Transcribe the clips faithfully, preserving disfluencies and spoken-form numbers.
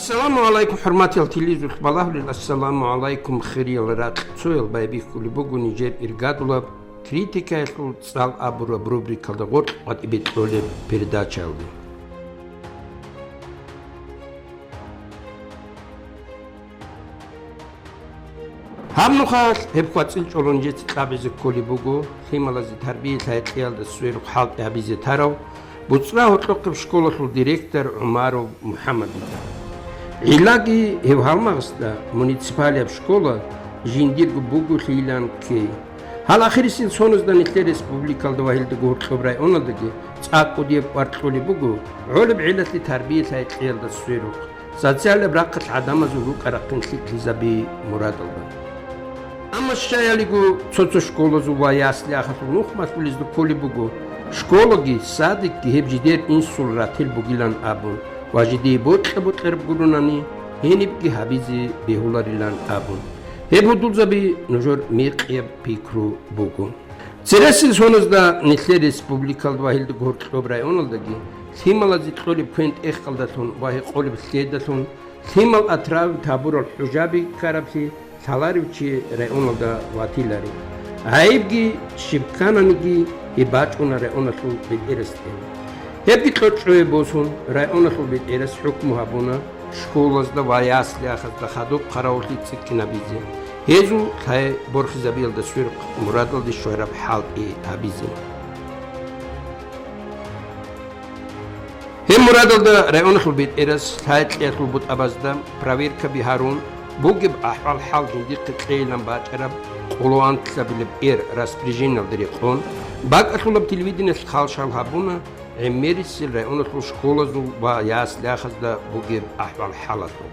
Ассаламу гӀалайкум, хӀурматиял телевизоралъ балагьулел, ассаламу гӀалайкум, хириял ракьцоял. Байбихьулеб буго нижер иргадулаб критикаялъул цӀал абураб рубрикалда гъоркь къватӀибе кьолеб передачаялде. Гьаб нухалъ гьеб хвацӀил чӀолон жеца кьабизе кколеб буго лъималазе тарбия-лъай кьеялда сверухъ хӀалтӀи гьабизе тарав БуцӀра гьоркьохъеб школалъул директор ГӀумаров МухӀаммадида. ГӀиллаги гьев гьалмагъасда муниципалияб школа жиндирго бугелъийилан ккей. Гьал ахирисел соназда нилъер республикалда ва гьелдаго гьоркьоб районалдаги цӀакъ кӀудияб кӀвар кьолеб буго гӀолеб гӀелалъе тарбия-лъай кьеялда сверухъ, социалаб рахъалъ гӀадамазул рукӀа-рахъин лъикӀлъизаби мурадалда. Амма щаялиго цо-цо школазул ва ясли-ахалъул нухмалъулезда кколеб буго, школаги, садикги гьеб жидер инсул ратил бугилан абун ва жидее бокьа-бокьараб гуронани, гьенибги гьабизе бегьуларилан абун. Гьеб гьудулзаби нужер мекъияб пикру буго. Цересел соназда нилъер республикалда ва гьелдаго гьоркьоб районалдаги лъималазе кьолеб квен-тӀехалдалъун ва гьекъолеб лъедалъун лъимал атрави табурал хӀужаби ккараблъи лъаларев чи районалда ватиларо. ГӀайибги щиб ккананиги, гьеб бачӀуна районалъул бетӀерасде. Гьебги кьочӀое босун, районалъул бетӀерас хӀукму гьабуна, школазда ва ясли-ахазда хадуб хъаравуллъи цӀикӀкӀинабизе, гьезул лъай борхизабиялда сверухъ мурадалде щвараб хӀалтӀи гьабизе. Гьеб мурадалда районалъул бетӀерас лъай-кьеялъул бутӀабазда проверкаби гьарун, бугеб ахӀвал-хӀал жиндихъе кьейилан бачӀараб къоло анлъабилеб эр распоряжениялда рекъон, бакӀалъулаб телевидениялъ хал-шал гьабуна, гӀемерисел районалъул школазул ва ясли-ахазда бугеб ахӀвал-хӀалалъул.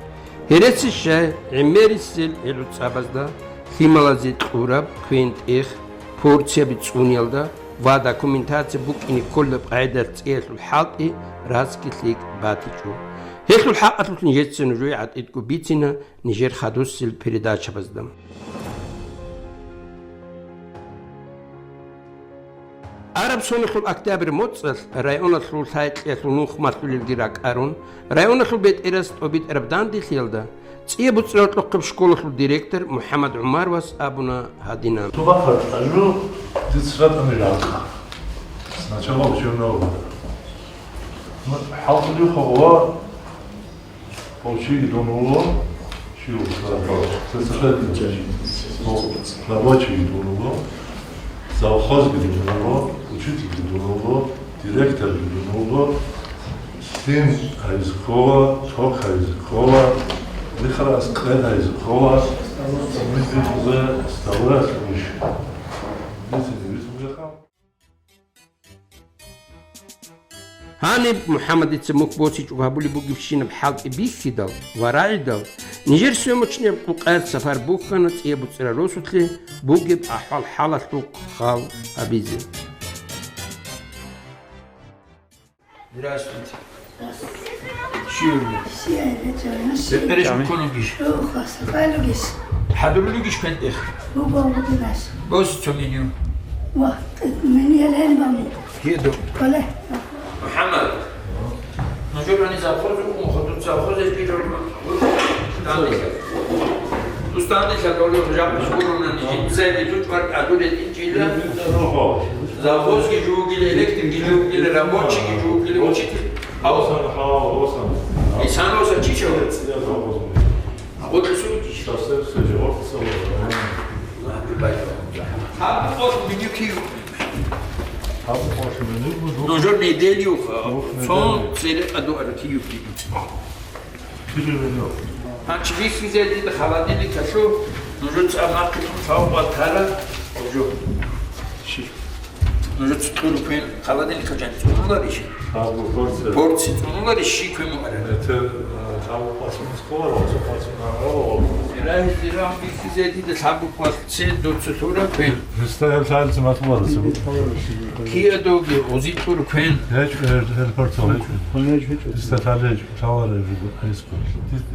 Гьереси щай, гӀемерисел гӀелуцӀабазда лъималазе кьураб квен-тӀех, порцияби цӀуниялда ва документация букӀине кколеб къагӀидалъ цӀиялъул хӀалтӀи рацги лъикӀ батичӀо. Гьелъул хӀакъалъулъ нижеца нужее гӀатӀидго бицина нижер хадусел передачабазда. Араб соналъул октябрь моцӀалъ районалъул лъай-кьеялъул нухмалъулелги ракӀарун, районалъул бетӀерас тӀобитӀараб данделъиялда ЦӀияб БуцӀра гьоркьохъеб школалъул директор МухӀаммад ГӀумаровас абуна гьадинан. Ту бахъа, ажу, дица ратӀани ракӀа. Сначала учебного года. Ну, хӀалтӀулев хъугъва, Гъов чиги дун вуго, чи вуго, рабочийги дун вуго, завхозги дун вуго, учительги дун вуго, директорги дун вуго, лъим гьайзе ккола, ток гьайзе ккола, рихарас къед гьайзе ккола, ставлаялъ иш. Гьаниб МухӀаммадица мухь босичӀого гьабулеб бугебщинаб хӀалтӀи бихьидал ва рагӀидал, нижер съёмочнияб къукъаялъ сапар бухьана ЦӀияб БуцӀра росулъе бугеб ахӀвал-хӀалалъухъ хал гьабизе. Здравствуйте. Щивни? БетӀериш буккун вугищ? Хадур вугищ квен-тӀех? Бос цо меню. Гьедо. МухӀаммад, нужер гьаниб завхоз вукӀун, хадур завхозе жиро. Дустан дилъа долев жакъа гурони жинца, дидуч вар кӀадур гьединчӀила. Завхозги жугила, электрикги жугила, рабочийги жугила, учитель. Исанов Сачичев. Гъорлъ сугищ? Гьаб къош меню кив? Нужер неделю, цон цере къадуара кив? Гьанчи бихьизе дида холодильникалъул, нужер цӀа махъилъун лъавбал тара, нужер цӀикьур квен холодильникал жан цӀунуларищ? Порци цӀунуларищ, щи квен мукӀара? Рагьи-, рагьи бихьизе дида лъабу квалъ цин дуца лъура квен. Киядоги гъозитӀур квен. ГьечӀо, гьел, гьел порци гьечӀо. Лъаларев жо, айс квалъ.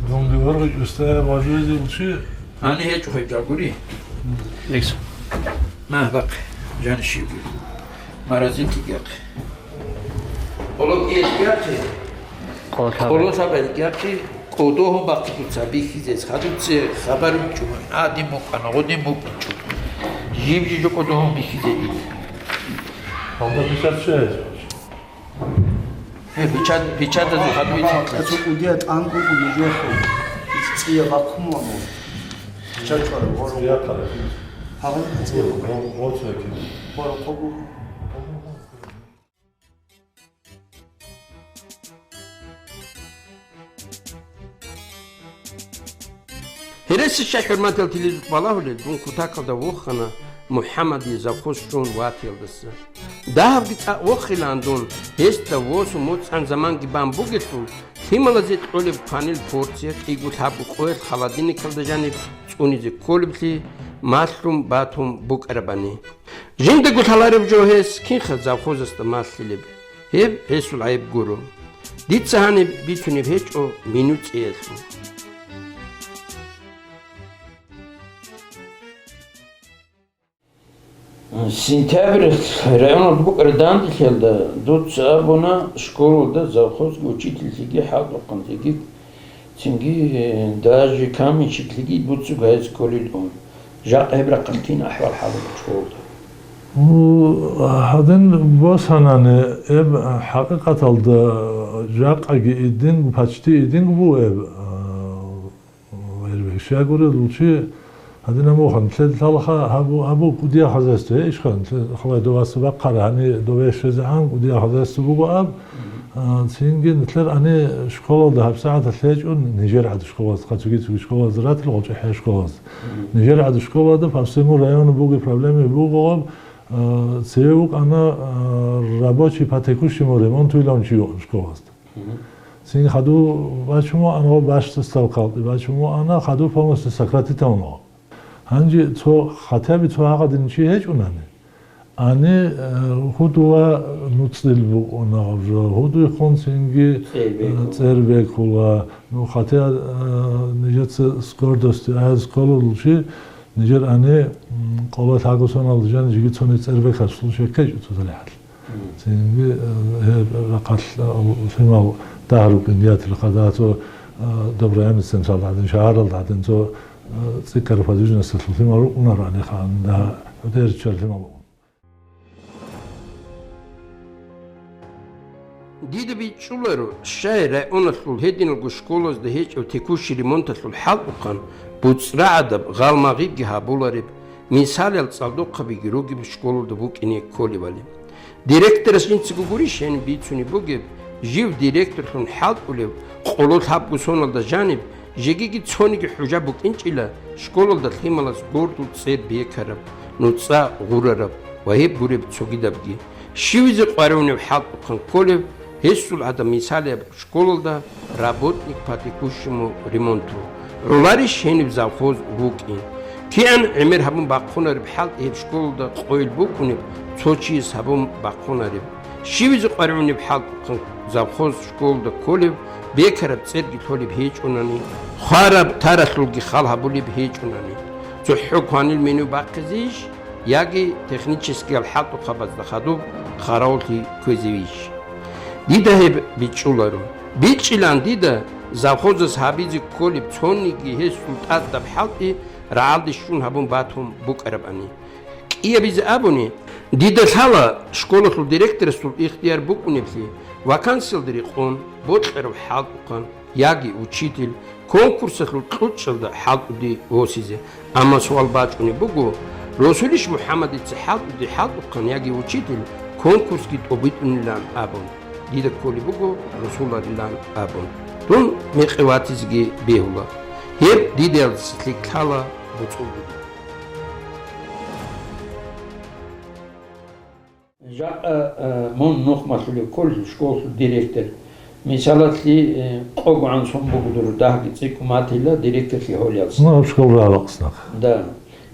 Дунги варгъич, устая важузе учи. Гьаниб гьечӀо гьеб жагури. Ма бахъ, жан щиб. Морозилкьги гьахъе. Къоло кӀиялъ гьахъе. Къоло лъаб. Къоло лъаб гьахъе. КӀодогьун бахъи дуца бихьизес, хадуце хабар бичӀчӀун, гьадин букӀана, гъудин букӀинчӀо. Жиб-жижа кӀодогьун бихьизе ил. Алда бицар чӀвазе. Гье, бичад-, бичадазул хадуй цӀикӀкӀа. Ацукъудия тӀанкӀукъу бижохъу. ЦӀия бахъун вану. Бичад чӀвара, воро. ЦӀия хъара. Гьагъа цӀия. Во-, во-, воцо кин. Воро къогу. Гьересищай, хӀурматал телезухъ балагьулел, дун кутакалда вохана МухӀаммадие завхоз щун ватиялдаса. Дагьабги цӀакъ вохилаан дун, гьесда восун моцӀан заманги бан бугелъул, лъималазе кьолеб кванил порция кӀиго-лъабго къоялъ холодильникалда жаниб цӀунизе кколеблъи, малъун батун букӀарабани. Жиндаго лъалареб жо гьес кинха завхозасда малъилеб, гьеб гьесул гӀайиб гуро. Дица гьаниб бицунеб гьечӀо меню цӀиялъул. Сентябрь районалда букӀараб данделъиялда дуца абуна школалда завхозги учительлъиги хӀалтӀухъанлъиги, цинги, э, даже каменщиклъиги буццуг гьайз кколилан. Жакъа гьеб рахъалъ кин ахӀвал-хӀал буго школалда? Ну, гьадин босанани, гьеб хӀакъикъаталда жакъаги идинго, почти идинго буго гьеб, а, гьеб щай гурелъул чи, гьадин амуха, нилъеда лъалаха гьабу-, гьабу кӀудиял хозяйство, гье, ишха, нилъеда халай доваса бахъара, гьани дове щвезегӀан кӀудиял хозяйство буго аб, а, цинги нилъер гьани школалда гьабсагӀаталъ гьечӀун, нижер гӀаду школаз, цоги-цоги школаз ратил, гъочӀи хӀе школаз. Нижер гӀаду школада по всему району бугеб проблемаби буго гъаб, а, цеве вукӀана, а, рабочий по текущему ремонту илан чи вукӀун школазда. Цин хаду бачумо ана баш составалъе, бачумо ана хаду полностью сократить тавуна. Гьанже цо, хотя бы цо гьагъадин чи гьечӀунани, ани, э, гьудула нуцӀил букӀуна гъаб жо, гьудуйхъун цинги, цӀербекула. Э, цӀербекула. Ну, хотя, э, нижеца с гордостью аяз кколелъул чи, нижер ани, м, къола лъагосоналда жан жиги цони цӀербекалъул шеккечӀо цо талихӀалъ. Цинги, э, гьеб рахъалъ, э, лъимал дагь рукӀин ятил хадацо, э, Доброянеццин цал гьадин, шагьаралда гьадин цо, э, цӀикӀкӀараб подвижносталъул лъимал рукӀунаро гьанихъан, да, гьудер ччар лъимал. Дида бичӀчӀуларо, щай районалъул гьединалго школазда гьечӀев текущий ремонталъул хӀалтӀухъан буцӀрагӀадаб гъал-магъибги гьабулареб, мисалал, цӀалдохъабиги ругеб школалда букӀине кколебали. Директорас жинцаго гурищ гьениб бицунеб бугеб, жив директорлъун хӀалтӀулев къоло лъабго соналда жаниб, жегиги цониги хӀужа букӀинчӀила школалда лъималаз гордул цӀер бекараб, нуцӀа гъурараб ва гьеб гуреб цогидабги. Щивизе къваригӀунеб хӀалтӀухъан кколев гьесул гӀадаб мисалияб школалда работник по текущему ремонту. ГӀоларищ гьениб завхоз вукӀин? КигӀан гӀемер гьабун бахъунареб хӀалтӀи гьеб школалда къойил букӀунеб цо чияс гьабун бахъунареб? Щивизе къваригӀунеб хӀалтӀухъан завхоз школалда кколев, бекараб цӀерги лъолеб гьечӀунани, хвараб таралъулги хал гьабулеб гьечӀунани? ЦохӀо кванил меню бахъизейищ? Яги техническиял хӀалтӀухъабазда хадуб хъаравуллъи кквезейищ? Дида гьеб бичӀчӀуларо. БичӀчӀилан дида завхозас гьабизе кколеб цониги гьесул тӀадаб хӀалтӀи рагӀалде щун гьабун батун букӀарабани. КӀиабизе абуни, дида лъала школалъул директорасул ихтияр букӀунеблъи вакансиялда рекъон бокьараб хӀалтӀухъан яги учитель конкурсалъул кьучӀалда хӀалтӀуде восизе. Амма суал бачӀунеб буго, росулищ МухӀаммадица хӀалтӀуде хӀалтӀухъан яги учитель конкурсги тӀобитӀунилан абун? Дида кколеб буго росуларилан абун. Дун мекъи ватизеги бегьула. Гьеб дидаялдаса лъикӀлъала боцӀулгун. Жакъа, э, мун нухмалъулев кколев школалъул директор. Мисалалъе, э, къогогӀан сон буго дур дагьги цӀикӀкӀун батила директорлъи гьолиялдаса. Ну, гьаб школа рагӀалахъ снахъ. Да.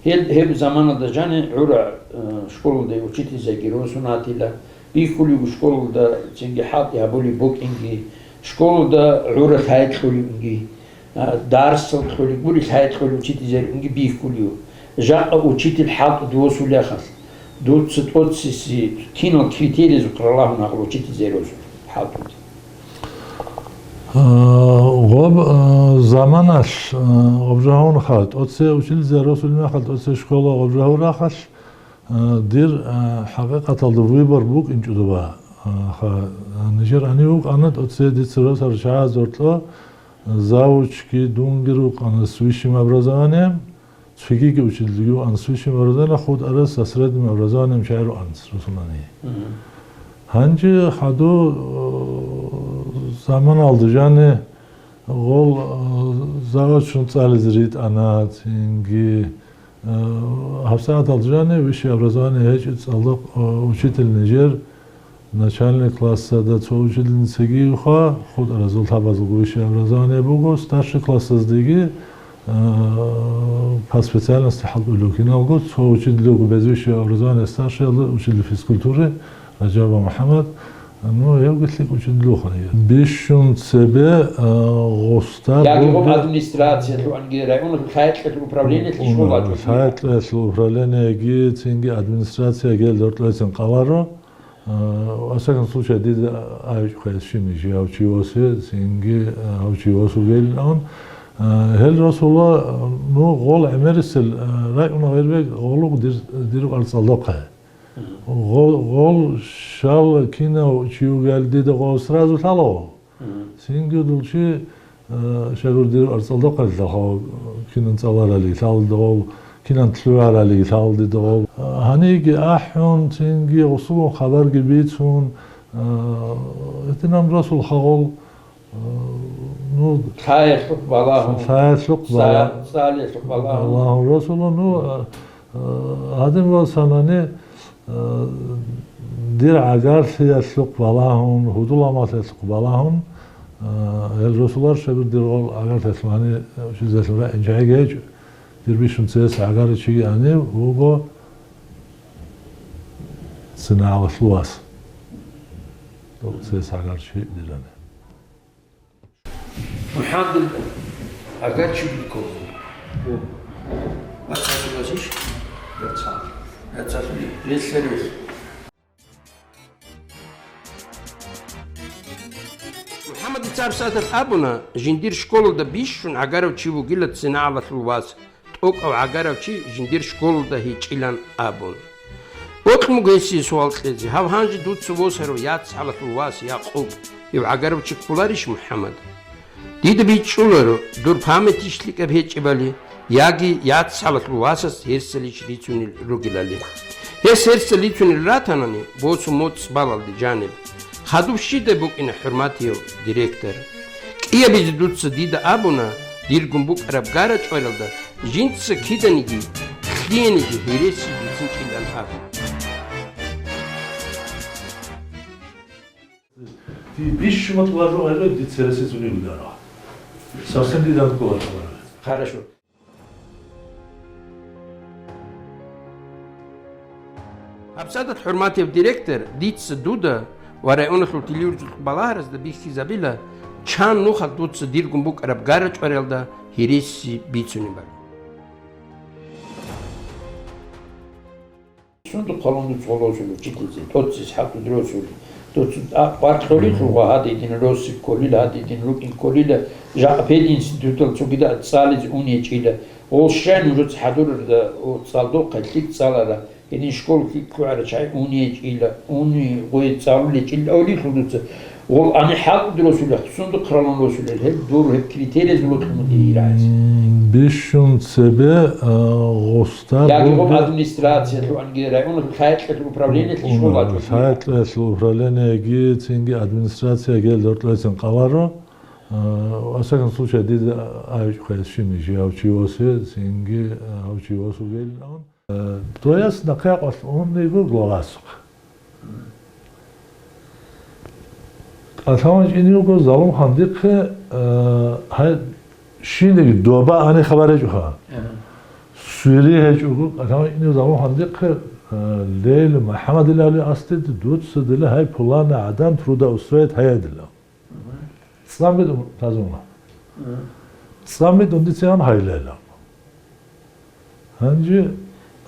Гьел гьеб заманалда жани гӀура, э, школалда учительзеги росун гьатила. Бихьулев школалда цинги хӀалтӀи гьабулеб букӀинги, школалда гӀура лъай кьулебги. А, дарсал кьолеб гури, лъай кьолев учительзер унги бихьулев. Жакъа учитель хӀалтӀуде восулехалъ, дуца тӀоцеси кинал критериязухъ ралагьун гьакъур учительзер восул хӀалтӀуде? А, гъоб, а, заманалъ, а, гъоб жагьун хал, тӀоце училище росулин махал, тӀоце школа гъоб жагьур рахалъ, а, дир, а, хӀакъикъаталда выбор букӀинчӀо доба. А, ха, а, нижер гьанив вукӀана, тӀоце дица росар чагӀаз дортлъо, а, завучги дунги рукӀана с высшим образованием, цогиги учитель юан с высшим образованием, худ арес со средним образованием чагӀи руан росулани. Мгм. Гьанже хадур, э, заманалда жани гъол, э, завучун цӀализе ритӀана, цинги, э, гьабсагӀаталда жани высшее образование гьечӀеб цӀалдохъ, э, учитель нижер начальный классазда цо учительницаги юха, худ аразул лъабазулго высшее образование буго, старший классаздеги, э, по специальности хӀалтӀулев киналго, цо учитель вуго без высшего образования старший учитель физкультуры, Раджаба МухӀаммад, ну, гьевги лъикӀ учитель вуха. Бищун цебе, э, гъоста Яги гъоб буго администрациялъул анги районалъул лъаякьалъул управлениялъе школа вачӀун. Лъаякьалъул управлениеги, цинги администрацияги гьел дортлъецин къаларо. Э, во всяком случае, дида гьавичӀухъе щиб ниж, гьав чи восе, цинги, э, гьав чи восугейилан. Э, гьел росула, ну, гъол гӀемерисел, э, района гъербек гъолуг дир, дир арцӀалдохъе. Гъол, гъол щал кинав чи вугел дида гъов сразу лъала гъов. Мгм. Цинги дулчи, э, шагьурдир арцӀалда къварилъа хав, кинан цӀаларали лъалдал, кинан лъугӀарали лъалдидал. Гьаниги ахӀун, цинги гъусулун хабарги бицун, э, гьединан расул хагъул, э, ну, лъаялъухъ балагьун, лъаялъухъ бала-, цӀа-, цӀалиялъухъ балагьун. Балагьун расулун, ну, э, э, гьадин ва санани, Э, дир гӀагарлъиялъухъ балагьун, гьудул-амалъиялъухъ балагьун, э, гьел росулар шагьурдир гъол гӀагарлъиялъухъ гьанив, э, щизалъун рагӀинчӀайги гьечӀо. Дир бищун цес гӀагарав чиги гьанив вуго цинагӀалалъул вас. Цес гӀагарав чи дир гьанив. МухӀаммадил агар чи вилков. Вацалъулазиш? Вацал. Вацалъули. Релълъарел. МухӀаммадица гьабсагӀаталъ абуна, жиндир школалда бищун гӀагарав чи вугила цинагӀалалъул вас. ТӀокӀав гӀагарав чи жиндир школалда гьечӀилан абун. Бокьун буго гьесие суал кьезе, гьав гьанже дуца восарав яцгӀалалъул вас Якъуб, гьев гӀагарав чи кколарищ, МухӀаммад? Дида бичӀчӀуларо, дур памятищ лъикӀаб гьечӀебали, яги яцгӀалалъул васас гьерсалищ рицунел ругелали. Гьес гьерсал рицунел ратанани, босун моцӀ балалде жаниб. Хадуб щидай букӀина, хӀурматияв директор? КӀиабизе дуца дида абуна, диргун букӀараб гара-чӀваралда жинца киданиги, лъиениги гьереси бицинчӀилан абун. Ди бищун батӀуларев гӀайре, дица гьереси цӀуни бугара. Совсем дида батӀуларев гӀайре. Хорошо. ГьабсагӀаталъ, хӀурматияв директор, дица дуда ва районалъул телевизоралъухъ балагьаразда бихьизабила, чан нухалъ дуца диргун букӀараб гара-чӀваралда гьереси бицунебали. Сундухъ хъалун дуца гъолосулев читизе, тӀоцис хӀалтӀуд росулев. Дуца а-, къваркьулел руго гьадидин росик кколила, гьадидин рукӀин кколила, жакъа пединститутал цогида цӀализе ун гьечӀила. Гъол щай нужеца хӀадурарда, о, цӀалдохъе лъикӀ цӀалара, гьедин школ лъикӀ лъугӀара чагӀи ун гьечӀила, уни гъой цӀалулечӀила авлихъун дуца. Гъол ани хӀалтӀуд росулел, сундухъ хъалун росулел, гьеб дур, гьеб критерияз вокьун дирайс. М, бищун цебе, а, гъоста Яги гъоб буго администрациялъул, анги районалъул лъаякьалъул управлениялъе школа вачӀун. Лъаякьалъул управлениеги, цинги администрацияги гьел дортлъецин къаларо. А, во всяком случае, дида гьавичӀухъе щиб ниж, гьав чи восе, цинги, а, гьав чи восугейилан. Э, то есть нахъе къвалъ унни йиго главасухъ. КӀалъаван чӀинивго Залумхан дихъе, э, гьай, щинеги доба ани хабар гьечӀоха. Ага. Сури гьечӀого, кӀалъаван чӀинив Залумхан дихъе, э, Лейлу МухӀаммадилали асде, дуца дила гьай пулана гӀадан трудоустроить гьаядила. Цамид тазуна. Цамид ундициган гьайлайла. Гьанже,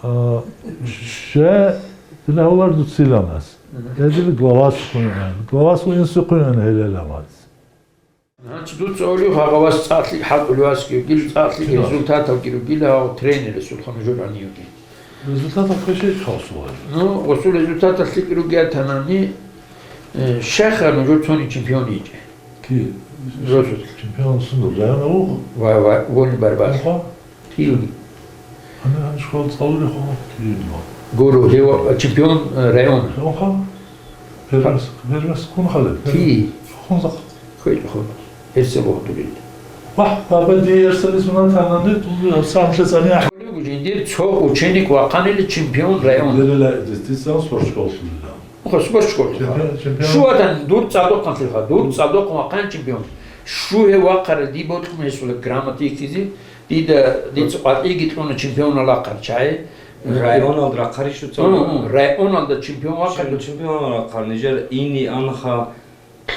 а, ше дила гьавар дуциланас. Эдил главас хъуян. Главас инсу хъуян гьайлайла маз. Гьанчи дуца олив гьагъав вас цӀакълъи хӀалтӀулев васги вугил, цӀакълъи результаталги ругила гьав тренерасул ханужур гьанивги. Результатал квешей хавсула. Ну, гъусул результатал лъикӀ ругиятанани, э, щайха нужур цони чемпион йичӀе. Ки? Жо-, чемпион сунда, района вугъ? Ва, ва, вони барбас. Вугъа? Тиюни. Ана, ана школа цӀалули хо, тиюни ва. Гуру, гьев чемпион, э, района. Вугъа? Первенс-, первенс кун хале? Ти. Хун зак. Хвел хун. Гьерсе богьдулил. Вагь, баба, дие гьерсалис унан тананде, ту сам лъецӀани ахӀ. Жиндир цо ученик вахъанили чемпион района. Дерила, дистисан спортшкола лъугьила. Хо, спортшкола. Чемпион, чемпион. Шуадан дур цӀадухъан лъилха, дур цӀадухъан вахъан чемпион. Шу гьев вахъара ди бокьун гьесула грамота йихьизе, дида, дица къватӀиги кьуна чемпионал ахъар чагӀи. Районалда рахъари шуца? Гьу, гьу, районалда чемпион вахъар. Чемпион рахъар, нижер ини анха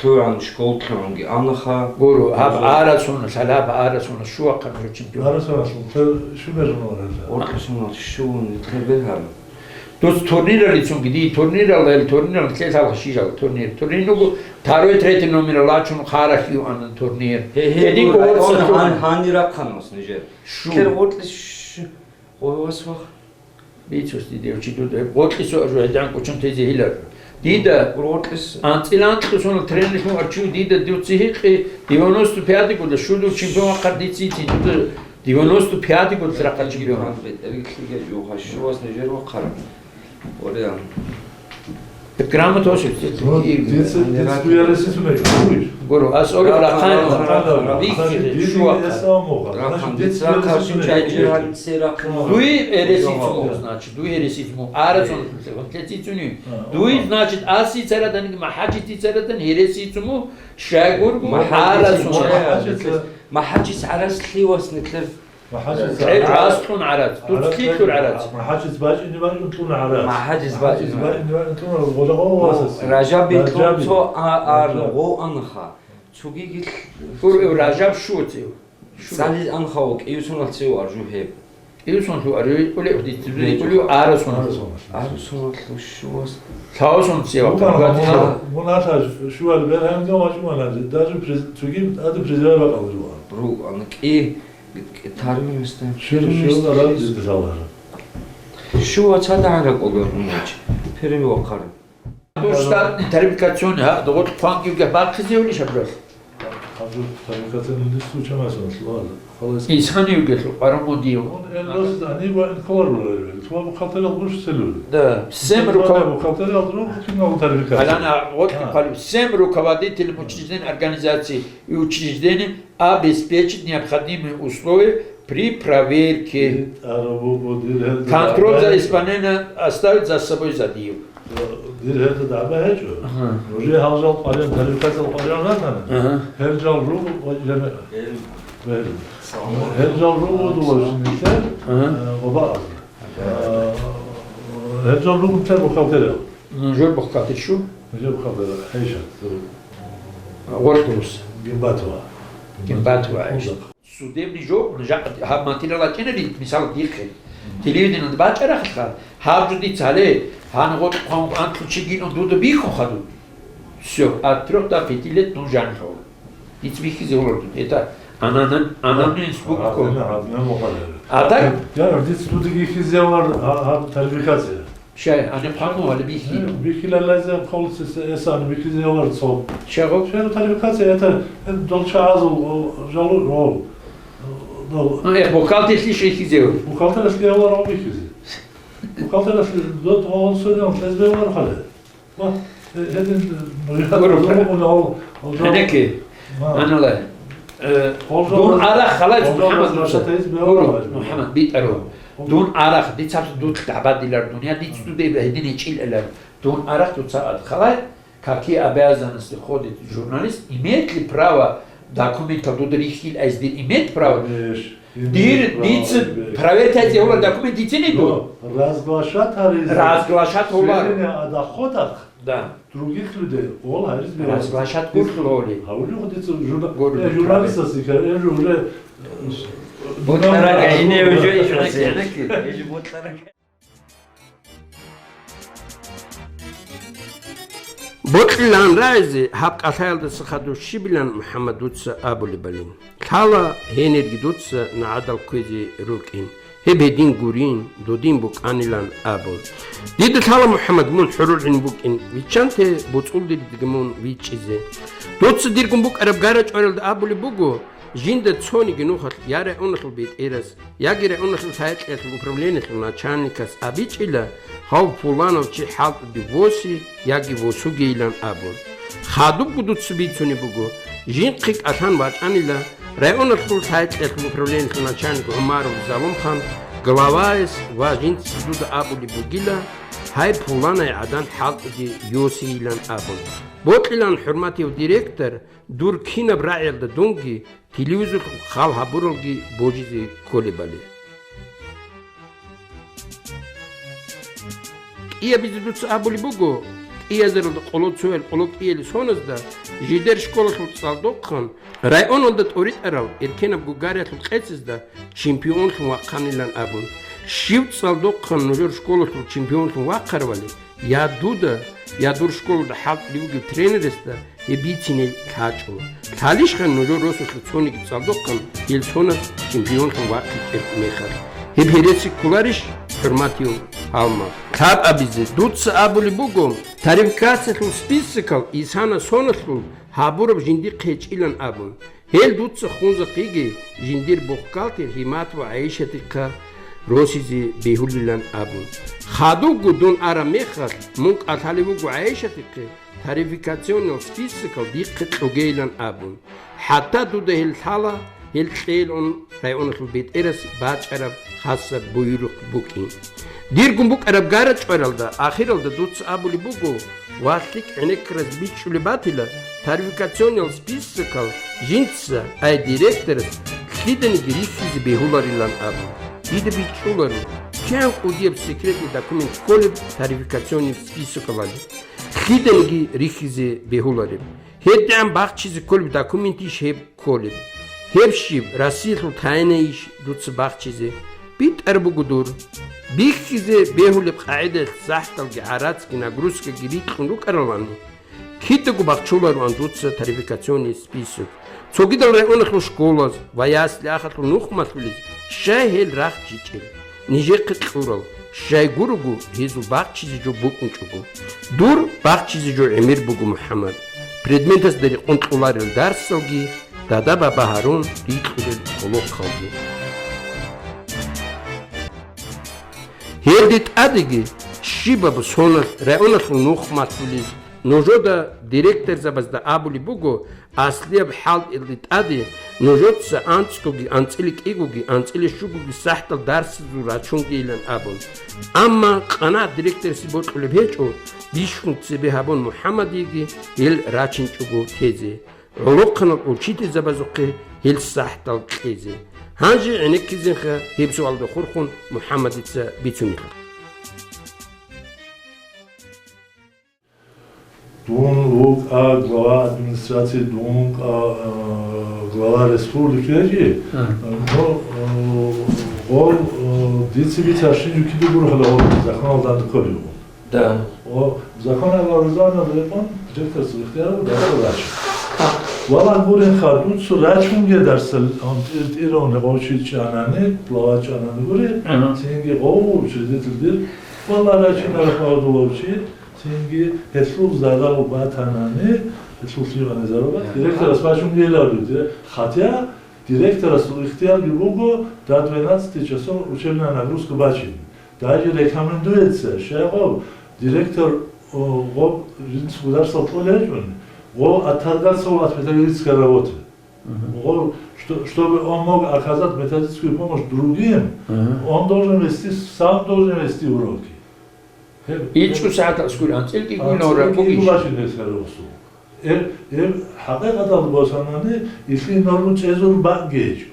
лъугӀан, школ лъугӀунги анаха. Гуро, гьаб арасуна, лъалаб арасуна, шу вахъа нужер чемпион. Арасуна, шу бежун варала. Оркьусуна, шу нилъер бергьаб. Дус турниралицунги, ди турнирал, эл турнирал, лъелъал хъишал турнир. Турнир нугу, второй, третий номерал лачун хара хиуанан турнир. Гье, гье, Эдин гуро, гуро, гуро, гуро. Гьан-, гьанирахъан ус нижер. Шу. Кер гъортлъиш, гъой вас вах. Бицус диде, чи дуда, гъортлъи суаржу гьедигӀан кӀочон тезе гьилар. Дида, гъортлъис. АнцӀила анкьусунал тренерлъун арчив дида дуци гьикъи, девяносто пятый года, шуду чемпион вахъар дици, дуда девяносто пятый года рахъа чемпион. Риги юха шувас нижер вахъар. Ориан. Грамота ошибся. Ну, дица, дица дуя ресицу мечу, дуй. Гуро, ас ори рахъан, рахъан, рахъан, рахъан, бихьи, дица шуа. Рахъан, дица рахъан, шин чайчи гьансе рахъан. Дуй эресицу, значит, дуй эресицу, арацун, лецицуни. Дуй, значит, аси царадан, махачи царадан, эресицу, шайгургу, арацун. Махачи царадан. Махачи царадан лъивас нилъер. ГӀел гӀаслъун гӀарац, дуцлъилъур гӀарац. МахӀачиз бачӀине бачӀун кьуна гӀарац. МахӀачиз бачӀине бачӀун кьуна гъола гъо васас. Ражаб бикьун цо а-, ар гъо анха. Цугигил. Гур, ив Ражаб шуцев. Цалил анха ва кӀиусунал цев аржу гьеб. КӀиусун лъу аржу, улев дицибли, улев арасун. Арасун лъу шувас. Лъаусун цев. Муна, муна, муна та шувал берхамда вачумана, даже приз-, цугиб ада призывай бакӀал жуан. Ру, ана кӀи Тарминистан. Шил-, шилла раб дидалара. Шуа цадагӀара кӀолар умачи. Первый вахъар. Дур штатный тарификационный, гьа, догъор хъван кивге бахъизе ули шабрал. Хабжу тарификационный случай масалас, ладно. Халас. Исхани угелъу, парамодио. Он элбас, они ва инколар валар. Туа бухгалтерия гуш селур. Да, всем руководителям. Бухгалтерия друг, финал тарификация. Алана, вот, а, калу, всем руководителям учреждений, организаций и учреждений обеспечить необходимые условия при проверке. Контроль за исполнением оставить за собой за Дию. Дир гьелда дагӀба гьечӀо. Ага. Нужее гьал жал къваригӀун, тарификациял къваригӀун ратана. Ага. Гьел жал руго ва жана-, гьел жал руго дулаш нилъер, ага, э, бабааз. Э, гьел жал руго нилъер бухгалтерия. Нужер бухгалтер шу? Нужер бухгалтер, гьейша. Гъоркь рус. Гимбатова. Гимбатова, гьейша. Судебный жо, жа-, гьаб материал гьачӀинари, мисал, дихъе. Телевидениеда бачӀарахъалха, гьаб жо дица гьале, гьанна гъоркь хъван анкьлу чи гилун дуда бихьун хадуб. Всё, от трёх до пяти лет дун жанихъав. Диц бихьизе гьолар дун. Это аноним-, анонимность буква. А так? Я, диц дуда бихьизе гьолар, а, а, тарификация. Шай, ани хъван гьале бихьи. Э, бихьилалазе хъолцес эсан бихьизе гьолар цо. Шагъо? Шагъо тарификация, это, э, долчагьазул, о, жалу, о, дол. Ну, э, бухгалтерлъи шейхизе гьол. Бухгалтерлъи гьолар о бихьизе. Бухгалтерлъи дот гьол сорян лъезбе гьолар хале. Ва, э, гьедин, э, Гуро, гьол, гьол, гьол, гьенеке. Ва. Анала, э, гьол дун жо-, ара халац гьол жо-, МухӀаммад жо-, Муса. Гуро, МухӀаммад, битӀаро. Дун арахъ, дица дуц дагӀбадилар дунъя, диц дуде гьедин гьечӀил элар. Дун арахъ дуца ад халай, какие обязанности входит журналист, имеет ли право документал дуда рихьил айз дир имеет право? Конечно. Дир, имеет право, дица имеет. Проверка айзе гьолар документ дицини ду? Но разглашать гьаризе. Разглашать гьолар. Сведения о доходах. Да. Других людей, ол гьарис берас. Разглашать гурлъули. Гьавули худица журна-, Гурлъу э, журналистас икар, э, уже, э, Ботларага динамика ине уже ишмасиянак, эжи ботларага. Бокьилан рагӀизе гьаб кӀалъаялдаса хадур щибилан, МухӀаммад, дуца абулебали. Лъала гьенирги дуца нагӀадал кквезе рукӀин. Гьеб гьедин гурин, додин букӀанилан абун. Дида лъала, МухӀаммад, мун хӀурулгӀин букӀин, виччанте боцӀулдиридги мун вичӀчӀизе. Дуца диргун букӀараб гара-чӀваралда абулеб буго, жинда цониги нухалъ я районалъул бетӀерас, яги районалъул лъай-кьеялъул управлениялъул начальникас абичӀила, гьав пуланав чи хӀалтӀуде воси яги восугейилан абун. Хадубго дуца бицунеб буго, жинхъе кӀалъан вачӀанила районалъул лъай-кьеялъул управлениялъул начальник ГӀумаров Залумхан главаяс ва жинца дуда абулеб бугила, гьай пуланай гӀадан хӀалтӀуде йосейилан абун. Бокьилан, хӀурматияв директор, дур кинаб рагӀиялда дунги телевизорлъун хал гьабуралги божизе кколебали. КӀиабизе дуца абулеб буго, кӀиазаралда къоло цоял къоло кӀиялил соназда жидер школалъул цӀалдохъан районалда тӀоритӀарал эркенаб гугариялъул къецазда чемпионлъун вахъанилан абун. Щив цӀалдохъан нужер школалъул чемпионлъун вахъарабали, я дуда, я дур школалда хӀалтӀулев вугев тренерасда гьеб бицине лъачӀо. Лъалищха нужер росулъа цониги цӀалдохъан гьел соназ чемпионлъун вахъичӀеб мехалъ? Гьеб гьереси кколарищ, хӀурматияв гьалмагъ? Лъабабизе дуца абулеб буго, тарификациялъул списокал исана соналъул гьабураб жиндихъ гьечӀилан абун. Гьел дуца хунзахъиги жиндир бухгалтер Гьиматова ГӀайшатихъа росизе бегьулилан абун. Хадубго дун араб мехалъ, мун кӀалъалев вуго ГӀайшатихъе тарификационал списокал дихъе кьогейилан абун. ХӀатта дуда гьел лъала, гьел кьейилан районалъул бетӀерас бачӀараб хасаб буюрухъ букӀин. Диргун букӀараб гара-чӀваралда ахиралда дуца абулеб буго, ва лъикӀ гӀенеккаразде бичӀчӀулеб батила, тарификационал списокал жинца, ай директорас, лъиданиги рихьизе бегьуларилан абун. Дида бичӀчӀуларо, кигӀан кӀудияб секретный документ кколеб тарификационный списокалалде, лъиданиги рихьизе бегьулареб. ГьедигӀан бахчизе кколеб документищ гьеб кколеб? Гьеб щиб, Россиялъул тайнаищ дуца бахчизе? БитӀар буго дур. Бихьизе бегьулеб къагӀидаялъ сахӀаталги гӀарацги нагрузкаги рикьун рукӀаралани, кидаго бахчулароан дуца тарификационный список. Цогидал районалъул школаз ва ясли-ахалъул нухмалъулез щай гьел рахчичӀел? Нижехъе кьурал, щай гурого, гьезул бахчизе жо букӀунчӀого. Дур бахчизе жо гӀемер буго, МухӀаммад. Предметасда рекъон кьоларел дарсалги дада-баба гьарун рикьулел гъолохъалги. Гьелде тӀадеги щибаб соналъ районалъул нухмалъулез, нужеда директорзабазда абулеб буго, аслияб хӀалтӀиялде тӀаде нужеца анцӀгоги, анцӀила кӀигоги, анцӀила щугоги сахӀатал дарсазул рачунгейилан абун. Амма къанагӀ директорасе бокьулеб гьечӀо, бищун цебе гьабун МухӀаммадиеги гьел рачинчӀого тезе, гӀолохъанал учительзабазухъе гьел сахӀатал кьезе. Гьанже гӀенеккизенха гьеб суалда хурхун МухӀаммадица бицунеб. Дун вукӀа глава администрации, дун вукӀа, э, глава республики, яги? Ага. Но, э, гъол, э, дица бицарщинчи кида гурхӀала гъол законалда кколев. Да. О, законалда рузана рекъон директорс ихтияр дарсал рачун. Вала гурин хадуцу рачунге дарсал, он тӀир-, тӀирон гъов чи чӀанани, глава чӀанани гури, Ага. цинги гъов учредитель дир, вала рачунарах мавдулав чи, Цинги гьелъул зарал батанани, гьелъул лъимани зарал бат, директорас бачун гьелару, дирек-, хотя директорасул ихтиярги буго до двенадцати часов учебная нагрузка бачин. Даже рекомендуется, щай гъов, директор, о, гъов жинцу государствал кьолей гьечӀони, гъов отторгаться от педагогической работы. Мгм. Гъов, что, чтобы он мог оказать методическую помощь другим, Мгм. он должен вести, сам должен вести уроки. ИчӀго сагӀат аскури анцӀила кӀигун нора бугищ? Эб, эб хӀакъикъаталда босанани, илъи норма чӀезул бакӀги гьечӀо.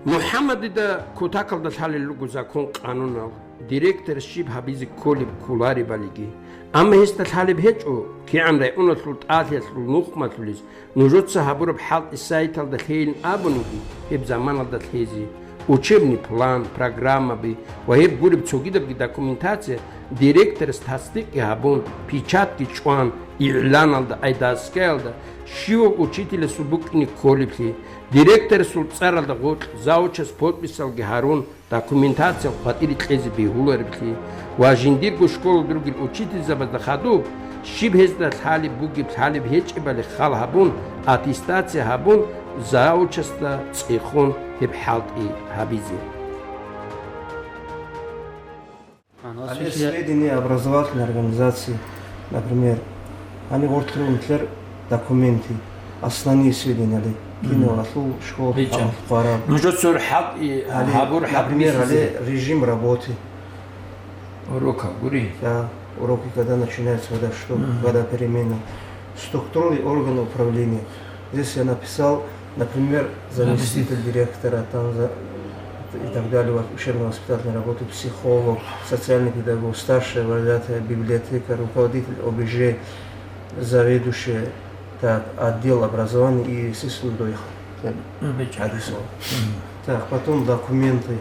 МухӀаммадида кутакалда лъалел руго закон-къанунал, директор щиб гьабизе кколеб кколаребалиги. Амма гьесда лъалеб гьечӀо, кигӀан районалъул тӀалъиялъул нухмалъулез нужеца гьабураб хӀалтӀи сайталда лъейилан абуниги, гьеб заманалда лъезе. Учебный план, программаби ва гьеб гуреб цогидабги документация директорас тасдикъги гьабун, печатги чӀван, игӀланалда, айдаскаялда, щивав учителасул букӀине кколеблъи, директорасул цӀаралда гъоркь завучас подписалги гьарун, документациялъ къватӀире кьезе бегьулареблъи ва жиндирго школалда ругел учительзабазда хадуб, щиб гьезда лъалеб бугеб, лъалеб гьечӀебали хал гьабун, аттестация гьабун, завучасда цӀехун гьеб хӀалтӀи гьабизе. Гьаниб сведения образовательной организации, например, гьаниб гъоркье нилъер документы, основные сведения, гьале, кинав гьалъул школа, гьечӀо, хъвараб. Нужецаго хӀалтӀи гьабур, например, гьале, режим работы. Урокал гури? Да, уроки когда начинаются, когда что, когда перемена. Структуры органа управления. Здесь я написал, например, заместитель директора, там за-, и так далее, вот, учебно-воспитательной работы, психолог, социальный педагог, старшая вожатая, библиотекарь, руководитель ОБЖ, заведующая, так, отдел образования и, естественно, дойха. Ну, бича. Адисо. Так, потом документы.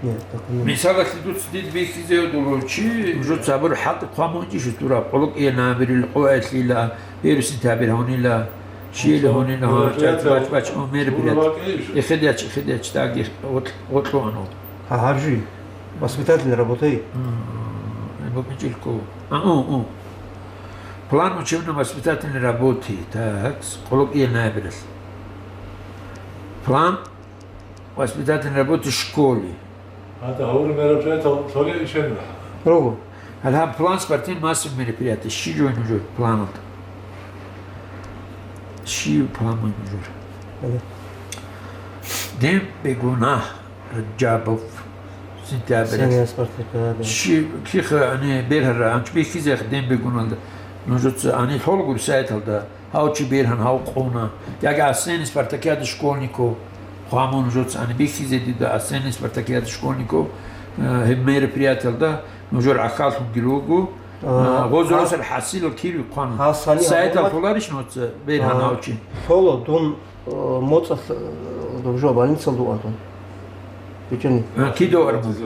Нет, документы. Мисалалъе, дуца дида бихьизе дулав чи, жуца гьабур хӀалтӀи хъван мунчӀищ тураб, къуллукъ ие набирил, къоялъила, гьерусин табир гьунила, щиялъ гьунила, гьа, бач, бач, бач, о, мероприятие. Эхедач, эхедач, дагир, гъоркь-, гъоркьуанал. Гьа, гьаб жи. Воспитательный работай? М, букӀинчӀелъул. А, о, о. План учебно-воспитательной работы. Так, къуллукъ ие набирал. План воспитательной работы в школе. А, да, гьавур мероприятие лъолел ишен. Руго. Гьале гьаб план спортивно-массовых мероприятий. Щиб жо нужер планалда? Щиб план нужер? Гьале. Дем бегуна. Раджабов, сентябрь. Сенен спартакиада. Чи, киха, ани, бергьара, анчи бихьизех дем бегуналда. Нужеца, ани, лъолгур сайталда, гьав чи бергьан, гьав къуна. Яги осенний спартакиада школьников, хъвамун нужеца, ани, бихьизе дида осенний спартакиада школьников, э, гьеб мероприятиялда нужер ахаллъунги руго. А, э, гъоза гьа-, росар хӀасилал кири хъван. Гьасани сайтал гьабуна. Лъоларищ нуца бергьан, а, гьав чи? Лъола дун Э, моцӀалъ, э, доб жо больницалда вугӀан дун. БичӀани. А, кидав армун?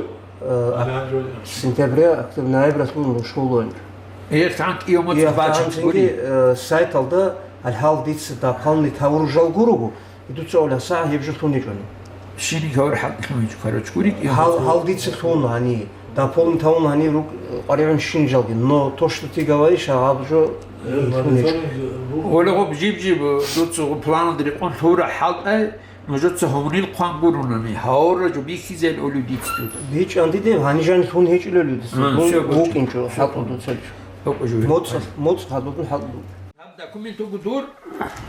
Э, а, сентября, октябрь, ноябралъ вугӀун школа вугӀин. Эх, тан кӀиямат бачӀун цинги, гури. Э, сайталда гьал, гьал дица дополнительный тавружал гурого, и дуца оля сагӀ гьеб жо лъун гьечӀони. Щиниг гьавар хӀакълъун гьечӀо, короче, гури, гьал, гьал дица лъун гьани. Дополнительно гьанир рук-, къваригӀун щинжалги, но то, что ты говоришь, гьаб жо, э, лъунищ. Гьоле гъоб жиб-жиб, дуца гъоб планалда рекъон лъура хӀалтӀай, нужеца гьунил хъван гурунани, гьавра жо бихьизел олю диц дуда. БичӀанди дев, гьанижан лъун гьечӀила олю диц. А, дун всё, гочи. ВукӀинчӀо, всё, хӀалтӀу дуцалчӀо. ГьукӀу жо. МоцӀ-, моцӀ гьадудун хӀалтӀу. Гьаб документ вуго дур,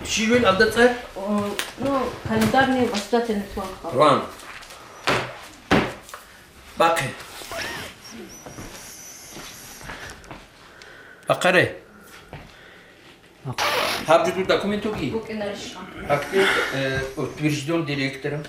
щивел алда цӀар? О, ну, календарный воспитательный план. План. Бахъе. Бахъаре. Гьаб жо дур документ вуги? БукӀинарищ. Актер, э, утверждён директором.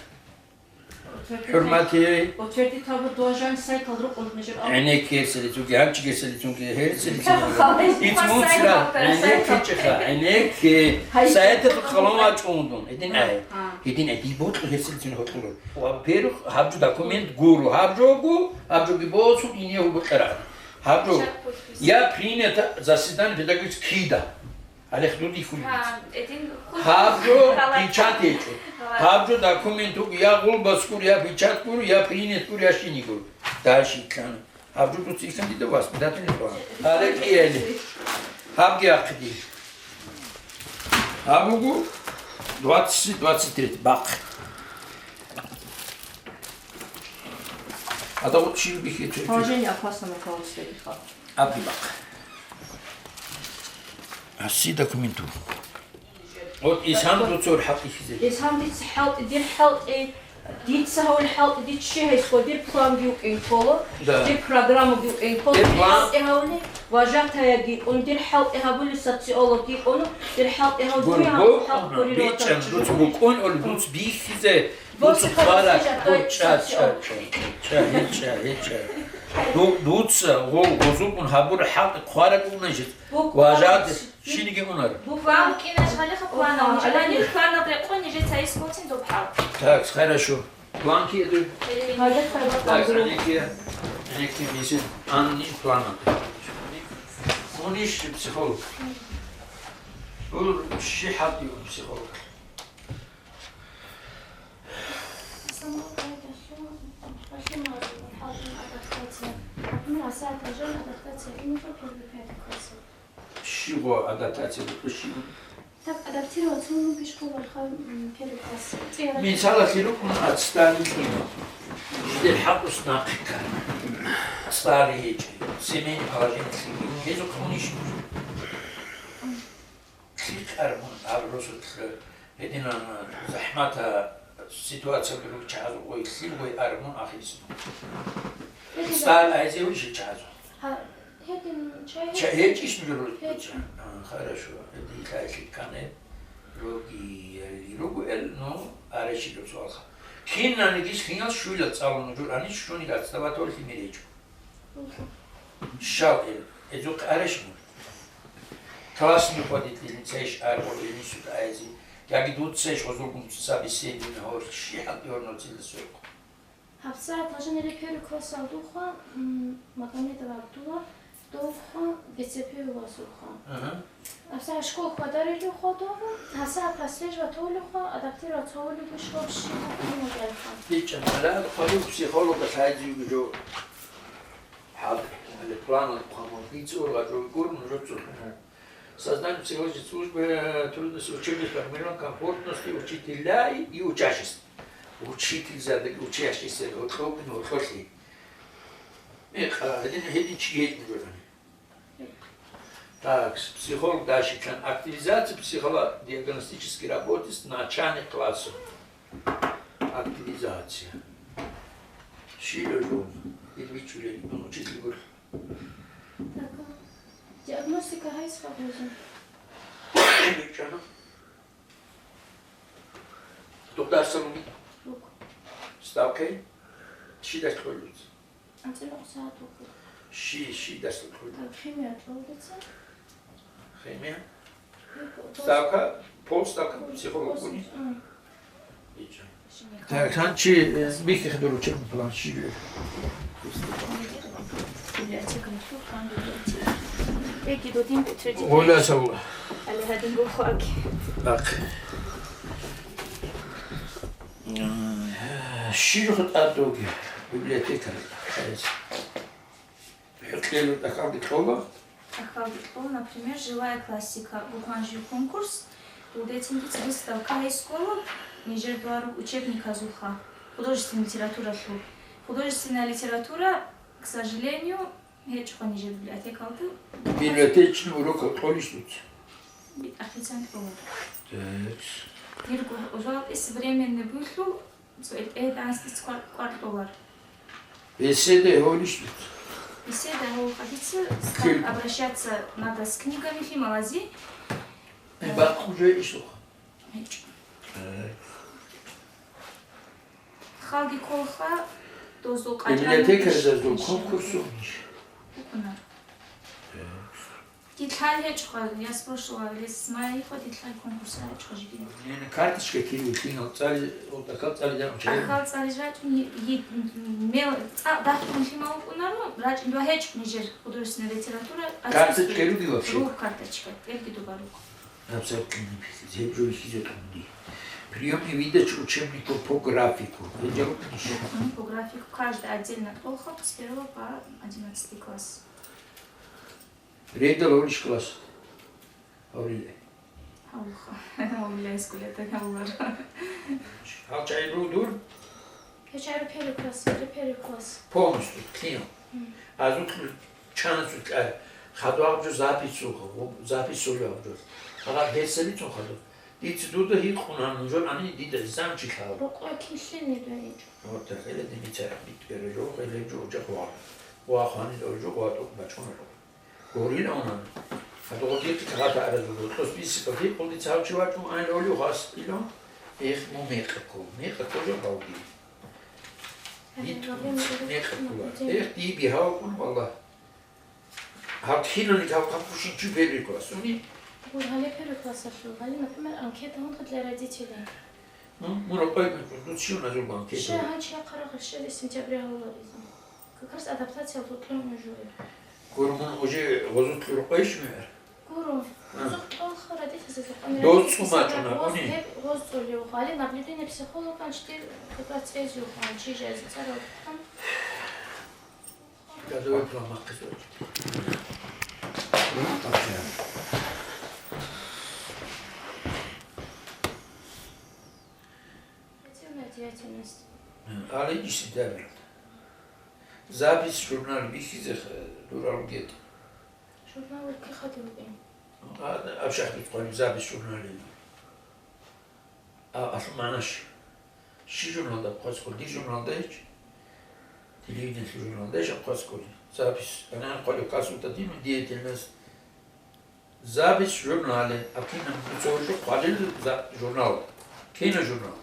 ХӀурматияй. Утвердить гьабу, дожан сайтал рукъун нижер ал. ГӀенекке гьерсилицунги, гьанчи гьерсилицунги, гьерсилицунги. Халай, ицмуцра, сайтал, гӀенекке сайтал. Чеха, гӀенекке. Гьай, сайтал халон вачӀундун. Гьедин ай. А. Гьедин ай, ди ботлу гьерсилицун гьотлуро. Во-первых, гьаб жо документ гуро, гьаб жо гу, гьаб жоги босу, ине гьу бутӀара. Гьаб жо. Щас подпись. Я принято заседание педагогического кида. Гьале худуди хулиц. Гьаб жо печать гьечӀо. Гьаб жо документ вуго, я гъулбас гур, я печать гур, я принят гур, я щини гур. Дальше итлъана. Гьаб жо дуца ихьан дида воспитательный план. Гьале кӀиели. Гьабги ахъиди. Гьаб буго двадцать, двадцать три бахъ. Ада вот чил бихьи чу-, чу-. Положение о классном руководстве ихал. Абди бахъ. Аси документу. Вот исам дуцор хӀакъ ихизе. Исам дица хӀалтӀи, дир хӀалтӀи, дица гьавли хӀалтӀи, дичи гьесго дир план букӀин ккола, да, дир программа букӀин ккола, дир план. ХӀалтӀи гьавли, вожатая гикӀун, дир хӀалтӀи гьабули социолог гикӀун, дир хӀалтӀи гьавли гурбу, хӀалтӀи гьавли бичӀан, дуц букӀун, оли дуц бихьизе, дуц хвара, дуц ча, ча, ча, ча, гьеча, гьеча. Ду-, дуца, гъо-, гъозулгун гьабура хӀалтӀи хвара гуна жит. Буквально. Вожатая. Шиниги унар. Буквально кинаш гьалиха планал нижер. Алани хванал рекъон нижер цайис гоцин доб хӀал. Так, хорошо. План киеду? Так, алеке, алеке мисин анни план. Униш психолог. Ул ши хӀалтӀи психолог. Щиб адаптация букӀа, щиб? Так, адаптироваться нужно пешком варха, м, первый класс. Мисалалъе рукӀун отсталый кин. Жидер хӀакъус нахъе ккани. Отсталый гьечӀо. Семейный положение лъикӀ. Гьезухъ унищ нуж? Лъикъ армун гьаб росулъ гьединан захӀмата ситуация бугеб чагӀазул гъой лъил гъой армун ахирисун. Отсталый гьезевищ чагӀазул? Гьа, гьедин чай Ча-, гьечӀищ нужер? ГьечӀо. А, хорошо. Гьедин лъай лъикӀ кане. Рогиялли ругел, ну, аращилев суалха. Кинанигищ кинал щуйла цӀалун нужер, анищ щуни гацдаватал лъимер гьечӀо. Щал ил, эзухъ аращ мур. Классный руководитель цейш аргъор ил нисуда айзи. Яги дуцайш гъозулгун собеседование гьоркь, щихӀал гьорнуцилда сойхъ. ГьабсагӀат гьажанали первый классалдухъа, м, Магомедов Абдулла, довха ГЦП васухъа. Ага. ГьабсагӀат школ хвадарилухъа дову, гьабсагӀат прослеживать гьавулухъа, адаптировать гьавулеб школ щиб букӀунин вукӀарха. БичӀчӀан, гьале хъвалив психолога лъайзиюги жо. ХӀал, гьале планал хъвамун, бицӀур гъачӀо гур, нужецо. Создание психологической службы, трудности учебной формирования комфортности учителя и, и учащихся. Учитель задаги учащийся гьоркьовкин гьоркьолъи. Мекъа, гьедин, гьедин чи гьечӀун журани. Так, психолог дальше. Активизация психолого-диагностической работы с начальных классов. Активизация. Щила жо, ил бичӀчӀулел, ну, учитель гур. Так, а, диагностика гьайс хабузин? БичӀчӀана. Доктор Самуни. Рук. Ставкай? Щидаш кьолюц? АнцӀила хъусагӀат вукӀу. Щи, щидаш кьолюц? Так, химия кьолдица. Химия? Ставка, полставка психолог куни? Так, гьанчи, э, бихьи хадур учебный план щиб? Библиотека. Эги додин Петрович. Оля Савла. Али гьадин гохуаги. Так. Э, щиб хутӀа доги библиотека? ХӀукъиялда тӀахьалги кьола? ТӀахьалги кьола, например, «Живая классика», букван жив конкурс, дулдецинги цӀидул ставка гьей ккола, нижер дугьараб учебниказулха, художественная литературалъул. Художественная литература, к сожалению, гьечӀо нижер библиотекалда. Библиотечный урок кьолищ дуца? БитӀахъицан кьола. Так. Дирго ужалдес временный буйлъул, Цо ил тӀегьитӀанасдаса квар-, кваркьулар. Беседа гьолищ? Беседа гьол хадица, кил- как обращаться надо с книгами фималази. Э, бакъ уже ишуха. ГьечӀо. Э. Халги колха, дозул къачӀалин Библиотекаризазул иш-, иш-, конкурсу. Букуна. Э. Дитлъал гьечӀо, я с прошлого лет знаю, дитлъал конкурс гьечӀо жиги. Карточка кири кинал цӀали, вот ахал цӀали жан чай. Ахал цӀали жачӀун, е-, е-, мел цӀа дахун лъимал вукӀунаро, рачӀун ва гьечӀо нижер художественная литература. Карточка руги вообще? Руг карточка, берги дуба руг. Абсолютно не писать. Гьеб жо ихизе тунди. Приём и выдача учебников по графику. Гьеб жо рукнищ? Мгм, по графику. Каждый отдельно кьолха с первого по одиннадцатый класс. Рейдал гьолищ класс? Гьавлилай. Гьавлха. Гьавлилай скулета гьавлар. Гьал чагӀи руго дур? Я чагӀи первый класс, я первый класс. Полностью, клин. Мгм. Азутлу чанасулъа хадугӀаб жо записуха, записули аб жо. Гьагъаб гьерсабицун хадуб. Дица дуда гьикъун гьанун жо ани дида замчилъал. Рукъа килъени дайичӀо. Вот так, эла димитара бит эра жо, эла жо жахуа. Ва хванил жо, ва тӀук бачкъун жо. Гурил унан. Гьадугъутирти кагъата аразул гьоркьос бисикъати къулдицав чи вачӀун ан олив хас ило. Эх, му мекъакку, мекъакку жо балги. Битун, мекъаккула. Эх, ди бигьав кун валла. Гьаб кинани гьав капушин чи первый класс уни? Гьале первый класс алъул. Гьале, например, анкета гьунха для родителей. Ну, мура къойбан, дуц щив назулган кечӀо? Щай гьанчи хъарахъ щай сентября гьавуларизе? Как раз адаптация лъугьун нужее. Гур мун уже гъозулъ рукъойищ мегӀер? Гуро. А. Гъозулъ кьолха родительзазе къанира. Доз цӀумачӀуна, гъоз уни? Гьеб гъоз цӀулев. Гьале наблюдение психологан чтир как раз цӀезюха, чи жазе цӀарал хъан. Годовой план махъисеб. Спортивная деятельность. Али исидавил. Запись журнал бихьизе дурал гет. Журнал кихадил бин. А, абшахтуц къвали запись журнале. А, алъу манаш. Ши журналда хъвацӀкӀур, ди журналда ич. Телевидение журналда иш хъвацӀкӀур. Запись. Ана хъвали касута дину деятельность. Запись в журнале. А кино, ну, цо жу-, хъвалил за-, журнал. Кино журнал.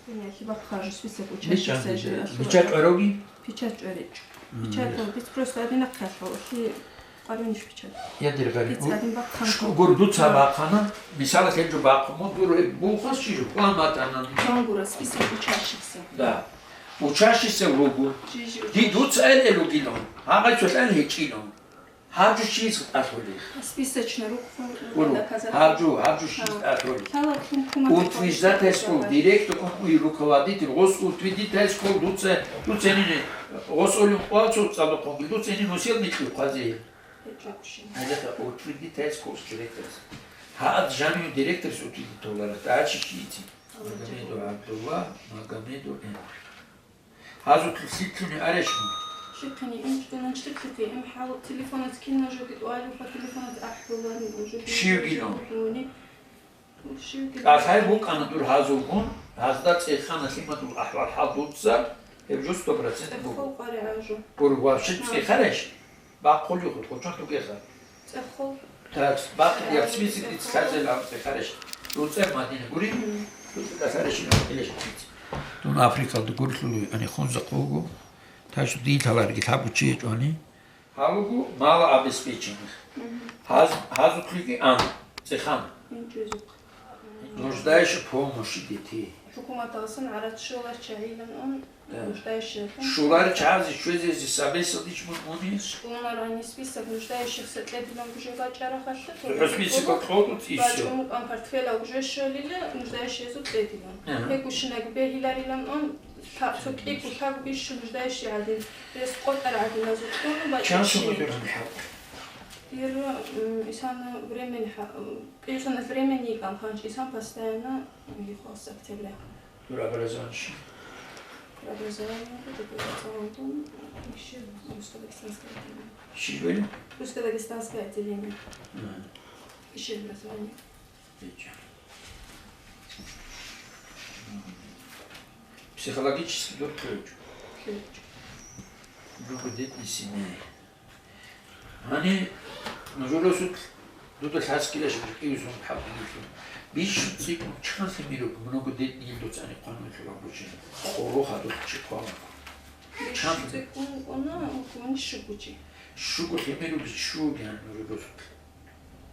Дунялъи бахъа жу список Бичан учащихся диде. Жу-, Бича чӀвароги? Печать чӀваричӀ. Мгм. Печать, вот, здесь просто один аккаунт, если Къарунищ печать. Я дир гъари. Пиццадин бахъан. Шкугур дуца бахъана, мисала, лъел жо бахъун, мун дур гьеб бухъас чи жо, ва матанан. Чангура список учащихся. Да. Учащийся руго. Жижи. Ди дуца эл эл угилан. Гьагъай цолъан гьечӀилан. Гьаб жо чияс тӀалъулел. Списочно рухъун. Гуро, доказательства. Гьаб жо, гьаб жо чияс тӀалъулел. Утверждать гьескъо, директор кӀун уй руководитель, гъос утвердить гьескъо, дуца, дуца гьенин, гъос олин къвацу цӀалухъун, дуца гьенин нусил микьи хъвазе. Гьелъа утвердить гьайс курс директорас. Гьад жанив директорас утвердить толарас, дачи чийти. Магомедов ГӀабдулла, Магомедов М. Гьазул лъикӀлъуни ареш мун? Лъикъани, ин чӀунан чӀикълъи, ин хӀал телефоназ кинал жоги тӀуалев, ва телефоназ ахӀуларин, уже Щивгилан? Щивгилан. КӀалъай букӀана дур гьазулгун, гьазда цӀехана лъимадул ахӀвал-хӀал дуца, гьеб жо сто процент буго. ЦӀехол къваригӀажу. Гур вообще цӀехараш? Бахъулихъ, хъучан тугеха. ЦӀехол. Так, бахъ, я список диц лъазел ам цӀехараш. РуцӀер Мадина гури? Мгм. РуцӀер кӀалъарашин ам кӀелеш диц. Дун Африкалда гурлъули, ани хунза къугу. Ташо дилъаларги лъабучи гьечӀони. Гьалугу малообеспеченных. Мгм. Гьаз-, гьазухълъиги ан, цӀехана. Нуждающие в помощи детей. ХӀукуматалсан гӀарац щолар чагӀилан ун, Да. Нуждающиесан. Щолар чагӀазе щвезезе сабесалдич мун уни? Щунарани список нуждающихся кьедилан уже бачӀарахъалъа. ХӀу список кьодуц и всё. БачӀун букӀан портфелал уже щолила нуждающиезул кьедилан. Ага. Гьеб гущинаг бегьиларилан ун, Лъа-, цо кӀиго лъабго бищун нуждающий гӀадин, рес къотӀар гӀадиназул кьуну бачӀинщинал. Чан сумудуран хӀакъ? Дир, м, исана времени хӀа-, м, кьисана времени йикӀан хъанч, исан постоянно, м, ихос октября. Дур образование щиб? Образование, это образование, м, ещё русско-дагестанское отделение. Щиб? Русско-дагестанское отделение. Ага. Высшее образование. Психологический дур кьечӀо. КьечӀо. Благодетный семья. Гьани, нужер росулъ дуда лъаскилаш кӀиусон хӀакъ бугелъул. Бищун цӀикӀкӀун чан лъимер руго, много детный ил дуца гьаниб хъван вугелъул абурчи. Къорохъа духъ чи хъван вуго. Чан? Бищун цӀикӀкӀун кӀуна, гьукумани щугучи. Щуго лъимер руго, щуги гьаниб нужер росулъ.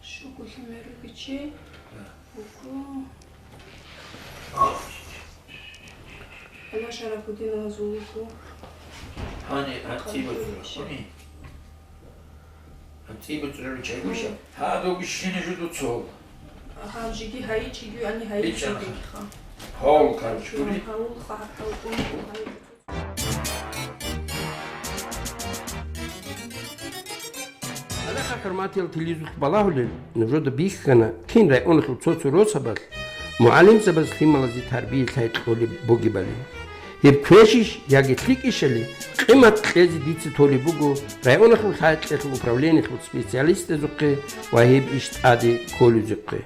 Щуго лъимер ругичи. Да. Буго. Гьала Шарафуддинова зулуку. Гьани, гьанцӀи буцӀрулъ. Гьани. ГьанцӀи буцӀрулъ чайгуша. Гьа, дуги щине жуду цо. Гьав жиги гьайичӀигю, ани гьайичӀигю. Гьол, короче, гури. Гьавул ха-, гьав кӀун гьайичӀ. Гьале, хӀурматиял телевизоралъ балагьулел, нужеда бихьана кин районалъул цо-цо росабалъ мугӀалимзабаз лъималазе тарбия лъай кьолеб бугебали. Гьеб квешищ яги лъикӀищали къимат кьезе дица толеб буго районалъул лъай кьелъул управлениялъул специалистазухъе ва гьеб иш тӀаде кколезухъе.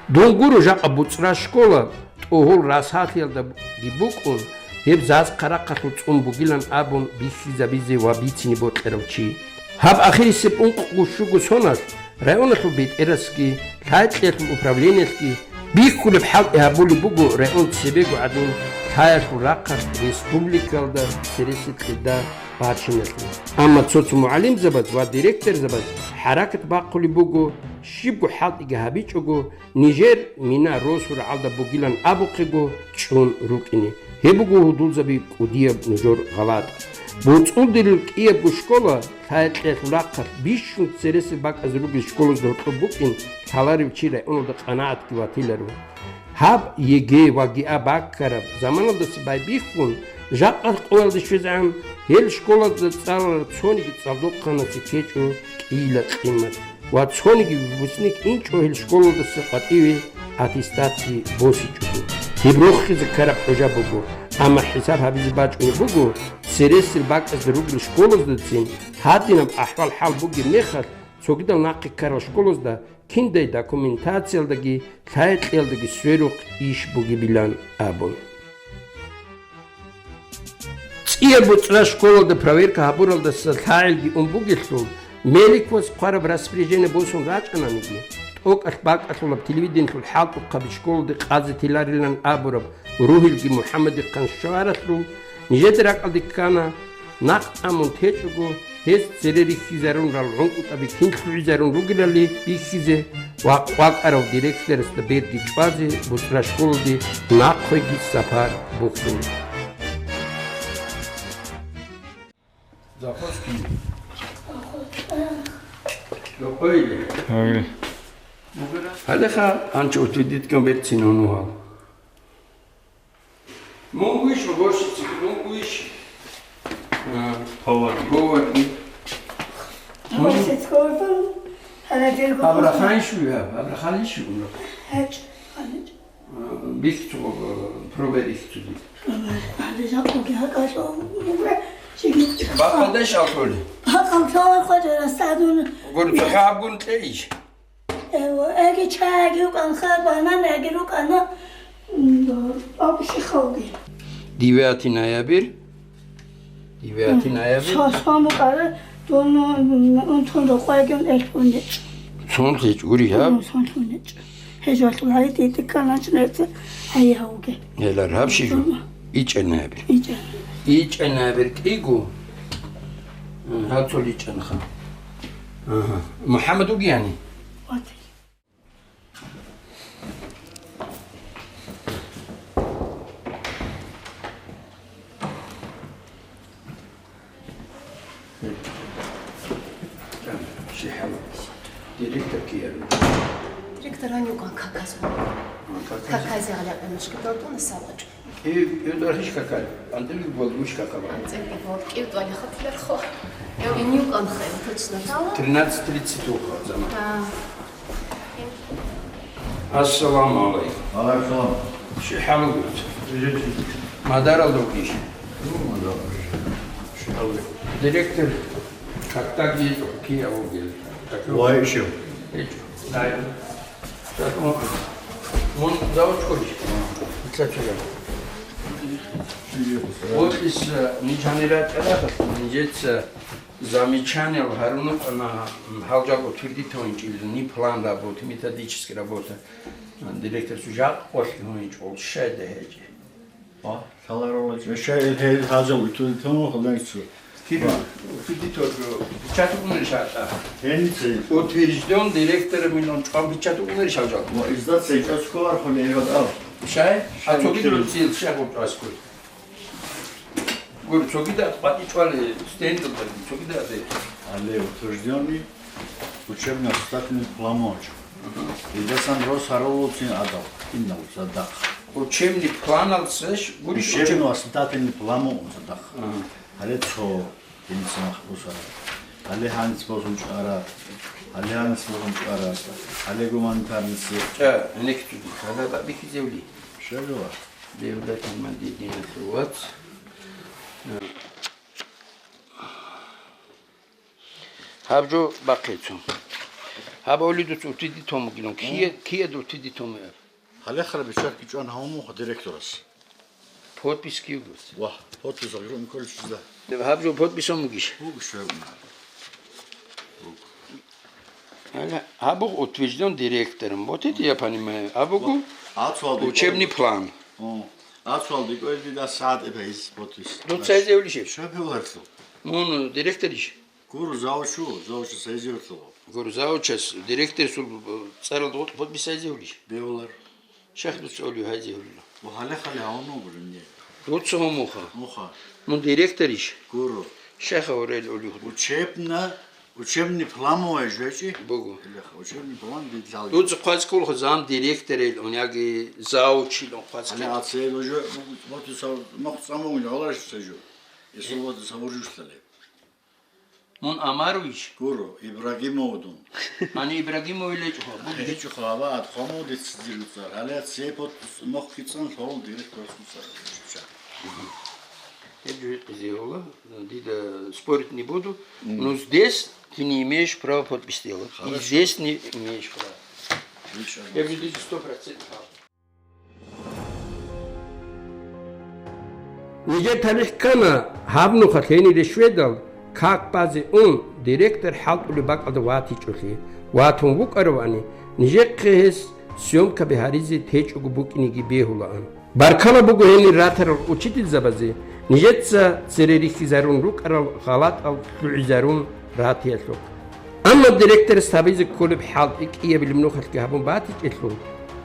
Дун гуро жакъа буцӀра школа тӀогьол расалъиялдаги букӀун, гьеб заз хъарахъалъур цӀун бугилан абун бихьизабизе ва бицине бокьарав чи. Гьаб ахирисеб ункъго щуго соналъ районалъул бетӀерасги, лъай кьелъул управлениялъги бихьулеб хӀалтӀи гьабулеб буго район цебего гӀадин лъаялъул рахъалъ республикалда цереси кьеда бачиналъе. Амма цо-цо мугӀалимзабаз ва директорзабаз хӀаракат бахъулеб буго Щибго хӀалтӀиги гьабичӀого, нижер мина росу рагӀалда бугилан абухъего чӀун рукӀине. Гьеб буго гьудулзаби кӀудияб нужер гъалатӀ. БоцӀулдирил кӀиябго школа лъай-кьеялъул рахъалъ бищун цересел бакӀазе ругел школазда гьоркьоб букӀин лъаларев чи районалда къанагӀатги ватиларо. Гьаб ЕГЭ ва ГИА баккараб заманалдаса байбихьун, жакъа къоялде щвезегӀан, гьел школазда цӀаларал цониги цӀалдохъанасе ккечӀо кӀиила къимат ва цониги выпускник инчӀо гьел школалдаса къватӀиве аттестатги босичӀого. Гьеб рохизе ккараб хӀужа буго, амма хӀисаб гьабизе бачӀунеб буго, цересел бакӀазда ругел школаздацин гьадинаб ахӀвал-хӀал бугеб мехалъ, цогидал нахъе ккарал школазда киндай документациялдаги лъай-кьеялдаги сверухъ иш бугебилан абун. ЦӀияб БуцӀра школалда проверка гьабуралдаса лъагӀелги ун бугелъул, Меликвас хъвараб распоряжение босун рачӀананиги, тӀокӀалъ бакӀалъулаб телевидениялъул хӀалтӀухъаби школалде къазе теларилан абураб Ругьилги МухӀаммадихъан щваралъул нижеда ракӀалде ккана, нахъ тӀамун течӀого, гьес цере рихьизарунрал гӀункӀутӀаби кин лъугӀизарун ругелали бихьизе ва къвакӀарав директорасда берги чӀвазе БуцӀра школалде нахъеги сапар бухьун. Запаски. Рокъойли. Гьагъри. Гьалеха анча утвидиткан берцин унугьал. Мунгуиш уборщици, мунгуиш, э, поварги. Поварги. Абраханищ вугев, Абраханищ вугев? ГьечӀ, гьечӀ. Э, бихьцо, э, пробе бихьцо. Пробе, гьале жакъуги гьакӀалъо, мугра, чиги. Бакъалдеш алколи? Бакъалдеш алколи, растадун. Гур, цохӀо абгун кьейищ? Эва, эги чаяги рукӀанха, банан эги рукӀана, м, абушихалги. Девятый ноябрь. Девятый ноябрь. Со-, сомукъара, дун, м, унтун рокъойгин элъун нечӀ. Сон лъечӀ гури, гьаб? М, сон лъун нечӀ. Гьежвалъул гьари тӀитӀиккан начинается гьайгьавги. Гьелар гьаб щижу? ИчӀа ноябрь. ИчӀа. ИчӀа ноябрь кӀиго. М, гьаб цо личӀанха. Ага. МухӀаммад угияни? Вот. Директор кияр? Директор гьанив кӀан каказун. А, каказ? Каказе гьалаб мешкидал тӀуна сабачӀун. КӀи-, кӀиудал гьищ какал? АнцӀила гвалгуш какал? АнцӀила гвал, кӀиудал хатилархо. Я гьанив кӀан хай, точно тала. Тринадцать тридцать около заман. А. Ассаламу гӀалайкум. Ва гӀалайкум салам. Щи хӀал бугеб? Жо-, жо-, жо. Мадарал ругищ? Ну, мадарал. Щи хӀал бугеб? Директор, как так есть, какие авогел? Вай, ещё. Дай. Так, ну, мун завуч ходишь? Итла чула. Вот из, э, нижанира тарахас, нижеца Замечание гьарун рукӀана, гьал жал утвердить гьанчӀилан, ни план работы, методическая работа. Директорас жакъа къолъи гьуничӀо, щайда гьечӀеб. А, лъаларала чӀа. Щай ил гьел гьал жал утвердить гьанухъ, значит. Кир утвердить гьорго, печать унел шартӀа. Гьеница. Утвержден директором милан чӀван печать унел шал жал. Ва издат сейчӀас кколархъули гьеб ал. Щай? А цогидал цил щай гъуртӀ аскур? Гур, цогидал къватӀи чӀвали стендалдаги, цогидал де. Гьале утверждённый учебно-воспитательный план мугӀчӀо. Ага. Илдасан рос гьарулцин адал, иннал цадахъ. Учебный планалцеш гури учеб- Учебно-воспитательный план мугӀун цадахъ. Ага. Гьале цо, гьеница махбусара. Гьале гьаниц бозун чӀара. Гьале гьаниц бозун чӀара. Гьале гуманитарный центр. ЧӀа, гьенекь цуги. Гьале бихьизевли. Шагала. Девлет Ахмадидинович, вац. Гьаб жо бахъицун. Гьаб олидуц утиди тому гилун. Кие, кие дутиди тому гьаб? Гьале хара бичарки чӀван гьавмухъ директорас. Подписки югус. Ва, подпис гъирун количество. Гьаб жо подписом мугиш? Бугу шо. Гьала, гьабугъ утвержден директором. Вот это я понимаю. Абугу А цо гьалде учебный кӀвар. План. О, а цо гьалде кӀвар дида сагӀат эбейс подпис. Дуца эзевлише? Шо беварсу? Мун директориш? Гур, завучу, завучу сайзе вутлугъу. Гур, завучас, директорсул цӀаралда гъоркь подпись гьайзе гьулищ? Бевлар. Шайх, дуца олив гьайзе гьулила. Ва гьале-хъале гьавун вугулин не. Дуца гьумуха? Муха. Мун директорищ? Гуру. Шайха орел олив гьулила. Учебна, учебный план мугьай жвечи? Бугу. Илеха, учебный план дидлал. Дуца хъваз кколха зам директорел он яги завучил он хъваз кколха. Ацел уже, вот сав, мох цамун гьалаш сажу. Ису вот савуржушлале. Мун Амарович? Гуру, Ибрагимовдун. Ани Ибрагимовил гьечӀо, бугищ? ГьечӀо, хава, ад хъомудец дир цӀар. Гьале цепот мохъги цӀан лъолун директор цӀар. Гьеб жо гьикъизе гьола, дида спорить не буду. Мгм. Но здесь ты не имеешь права подпись делать. И хорошо. Здесь не имеешь права. Хорошо. Гьеб жо дида сто процентов. Нижер талихӀ ккана гьаб нуха лъенире щведал, как базе ун, директор хӀалтӀулеб бакӀалда ватичӀолъи, ватун вукӀаравани, нижехъе гьес съемкаби гьаризе течӀого букӀинеги бегьулаан. Баркала буго гьенир ратарал учительзабазе, нижеца цере рихьизарун рукӀарал гъалатӀал лъугӀизарун ратиялъухъ. Амма директорас гьабизе кколеб хӀалтӀи кӀиябилеб нухалъги гьабун батичӀелъул,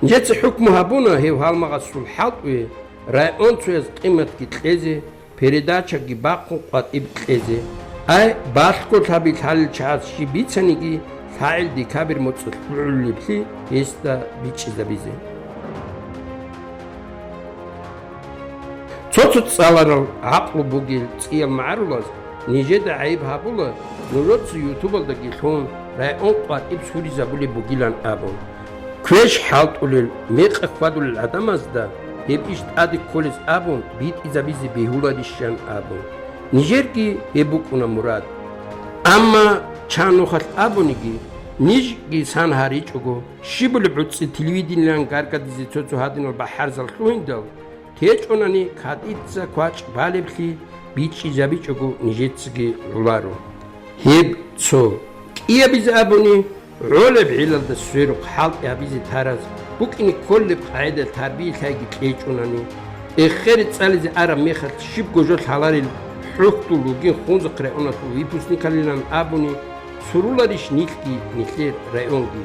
нижеца хӀукму гьабуна гьев гьалмагъасул хӀалтӀуе районцояз къиматги кьезе, передачаги бахъун къватӀиб кьезе. Ай, балъго лъаби лъалел чагӀаз щиб бицаниги, лъагӀел декабрь моцӀалъ лъугӀулеблъи гьесда бичӀчӀизабизе. Цо-цо цӀаларал гӀакълу бугел цӀиял магӀарулаз нижеда гӀайиб гьабула, нужеца ютубалдаги лъун, район къватӀиб суризабулеб бугилан абун. Квеш хӀалтӀулел, мекъа хьвадулел гӀадамазда гьеб иш тӀаде кколез абун битӀизабизе бегьуларищан абун. Нижерги гьеб букӀуна мурад. Амма чан нухалъ абуниги, нижги сан гьаричӀого, щибулеб гӀуцӀи телевидениелан гаргадизе цо-цо гьадинал бахӀарзал лъугьиндал, течӀунани кадица квачӀ балеблъи бичӀчӀизабичӀого нижецаги гӀоларо. Гьеб цо. КӀиабизе абуни, гӀолеб гӀелалда сверухъ хӀалтӀи гьабизе тараз букӀине кколеб къагӀида тарбиялъайги кьечӀунани, эхере цӀализе араб мехалъ щибго жо лъаларел хӀухьдул ругин Хунзахъ районалъул выпускникалилан абуни, суруларищ нилъги, нилъер районги?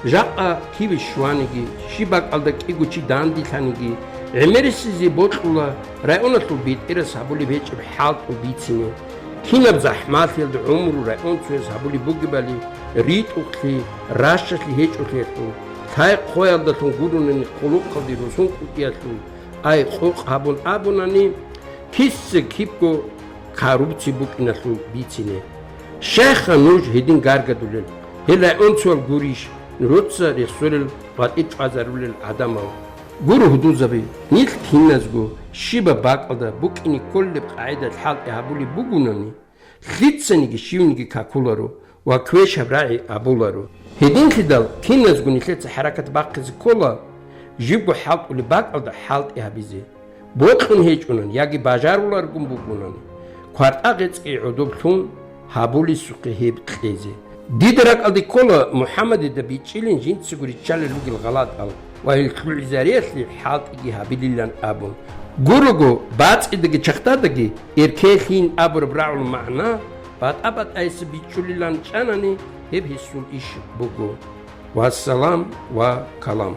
Жакъа киве щваниги, щиб бакӀалда кӀиго чи данделъаниги, гӀемерисезе бокьула районалъул бетӀерас гьабулеб гьечӀеб хӀалтӀу бицине. Кинаб захӀмалъиялда гӀумру районцояз гьабулеб бугебали, ритӀухълъи, ращалъи гьечӀолъиялъул, лъай-хъваялдалъун гурунани хъулухъалде росун кӀутӀиялъул, ай, къокъ гьабун абунани, киса-кибго коррупция букӀиналъул бицине. Щайха нуж гьедин гаргадулел? Гьел районцоял гурищ, нужеца рехсолел къватӀир чӀвазарулел гӀадамал? Гуро, гьудулзаби, нилъ киназго щибаб бакӀалда букӀине кколеб къагӀидалъ хӀалтӀи гьабулеб бугунани, лъицаниги щивниги какуларо ва квешаб рагӀи абуларо. Гьединлъидал киназго нилъеца хӀаракат бахъизе ккола, жибго хӀалтӀулеб бакӀалда хӀалтӀи гьабизе. Бокьун гьечӀунан яги бажаруларгун бугунан, квартӀа гъецӀги гӀодоб лъун гьабулесухъе гьеб кьезе. Дида ракӀалде ккола МухӀаммадида бичӀчӀилин жинцаго риччалел ругел гъалатӀал ва гьел лъугӀизариялъе хӀалтӀиги гьабилилан абун. Гурого, бацӀидаги чахъдадаги эркенлъийин абураб рагӀул магӀна батӀа-батӀайиса бичӀчӀулилан чӀанани, гьеб гьесул иш буго. Вассалам ва калам.